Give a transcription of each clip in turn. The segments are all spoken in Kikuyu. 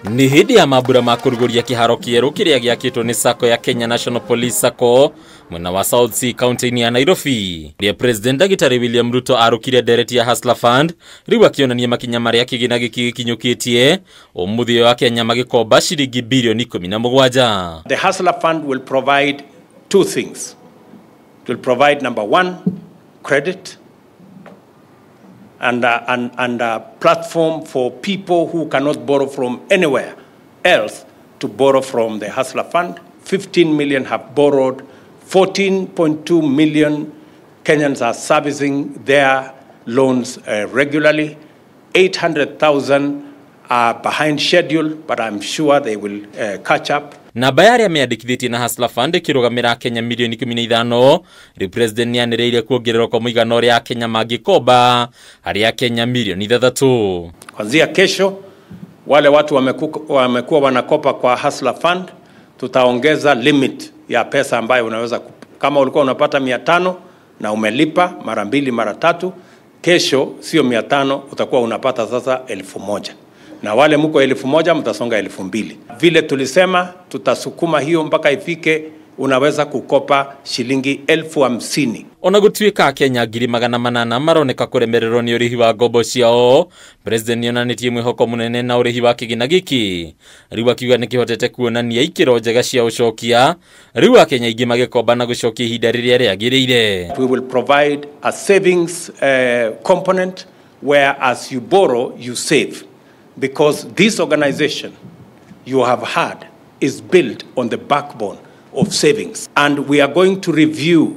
Nĩ hĩndĩ ya mambura ma kũrugũria kĩharo kĩerũ kĩrĩa gĩakĩtwo nĩ Sacco ya Kenya National Police Sacco mwena wa South C kaunti-inĩ ya Nairobi. Rĩa President Ndagĩtarĩ William Ruto arũkire ndereti ya Hustler Fund rĩu akĩonania makinya marĩa kĩgĩna gĩkĩ gĩkinyũkĩtie ũmũthĩ wa Kenya magĩkomba ciringi bilioni 17. The Hustler Fund will provide two things. It will provide, number one, credit and a platform for people who cannot borrow from anywhere else to borrow from the Hustler Fund. 15 million have borrowed. 14.2 million Kenyans are servicing their loans regularly. 800,000 are behind schedule, but I'm sure they will catch up. Namba ya arĩa meandĩkithĩtie na Hustler Fund ĩkĩrũgamĩra Kenya milioni 15. Rĩu President nĩanĩrĩire kuongererwo kwa mũigana ũrĩa Kenya mangĩkomba harĩ Kenya milioni 6. Kuanzia kesho wale watu wamekuwa wanakopa kwa Hustler Fund, tutaongeza limit ya pesa ambayo unaweza, kama ulikuwa unapata 500 na umelipa mara mbili mara tatu, kesho sio 500, utakuwa unapata sasa 1000. Na wale mko 1000 mtasonga 2000. Vile tulisema tutasukuma hiyo mpaka ifike unaweza kukopa shilingi 50,000. Ona gũtuĩka Kenya 800,000 maroneka kũremererwo nĩ ũrĩhi wa ngombo ciao, President nĩonanĩtie mwĩhoko mũnene na ũrĩhi wa kĩgĩna gĩkĩ. Rĩu akiuga nĩkĩhotete kuonania ikĩro njega cia ũcokia, rĩu Akenya aingĩ magĩkomba na gũcokia ihinda rĩrĩa rĩagĩrĩire. We will provide a savings component where as you borrow you save, because this organization you have had is built on the backbone of savings. And we are going to review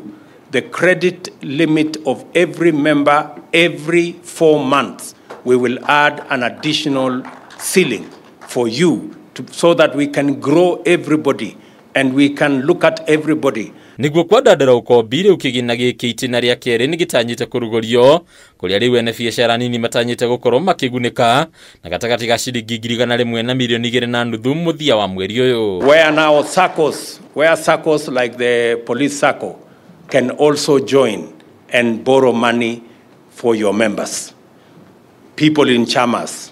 the credit limit of every member every 4 months. We will add an additional ceiling for you so that we can grow everybody and we can look at everybody. Nĩguo kwandandũra ũkombi rĩu kĩgĩna gĩkĩ itĩna rĩa kerĩ nĩgĩtanyĩte kũrugũrio kũrĩa rĩu ene biacara nini matanyĩte gũkorwo makĩgunĩka na gatagatĩ ga ciringi 100,000 na milioni 2.5 mũthia wa mweri ũyũ. Where now SACCOs, where SACCOs like the police SACCO can also join and borrow money for your members. People in chamas,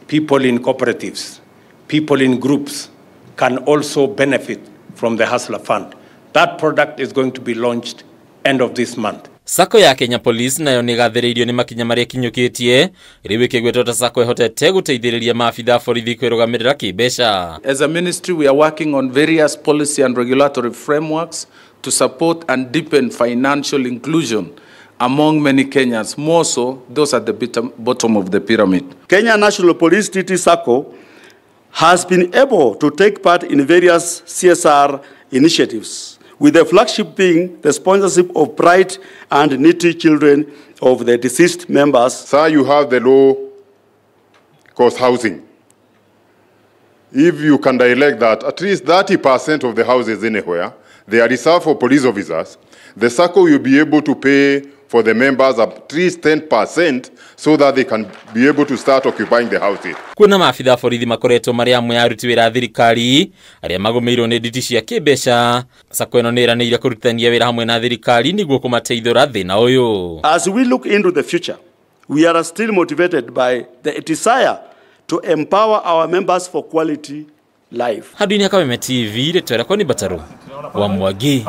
people in cooperatives, people in groups can also benefit from the Hustler Fund. That product is going to be launched end of this month. Sacco ya Kenya Police nayo nĩgathĩrĩirio nĩ makinya marĩa ĩkinyũkĩtie rĩu ĩkĩgwetwo ta Sacco ĩhotete gũteithĩrĩria maabitha a borithi kwĩrũgamĩrĩra kĩmbeca. As a ministry, we are working on various policy and regulatory frameworks to support and deepen financial inclusion among many Kenyans, more so those at the bottom of the pyramid. Kenya National Police TT Sacco has been able to take part in various CSR initiatives, with the flagship being the sponsorship of bright and needy children of the deceased members. Sir, you have the low-cost housing. If you can direct that, at least 30% of the houses anywhere, they are reserved for police officers, the SACCO will be able to pay for the members at least 10% so that they can be able to start occupying the houses. Kuna maabitha borithi makoretwo marĩ amwe a aruti wĩra a thirikari arĩa magũmĩirwo nĩ nditi cia kĩmbeca. Sacco ĩno nĩ ĩranĩire kũrutithania wĩra hamwe na thirikari nĩguo kũmateithũra thĩna ũyũ. As we look into the future, we are still motivated by the desire to empower our members for quality life. Handũ-inĩ ha Kameme TV, rĩtwa rĩakwa nĩ Mbataru wa Mwangi.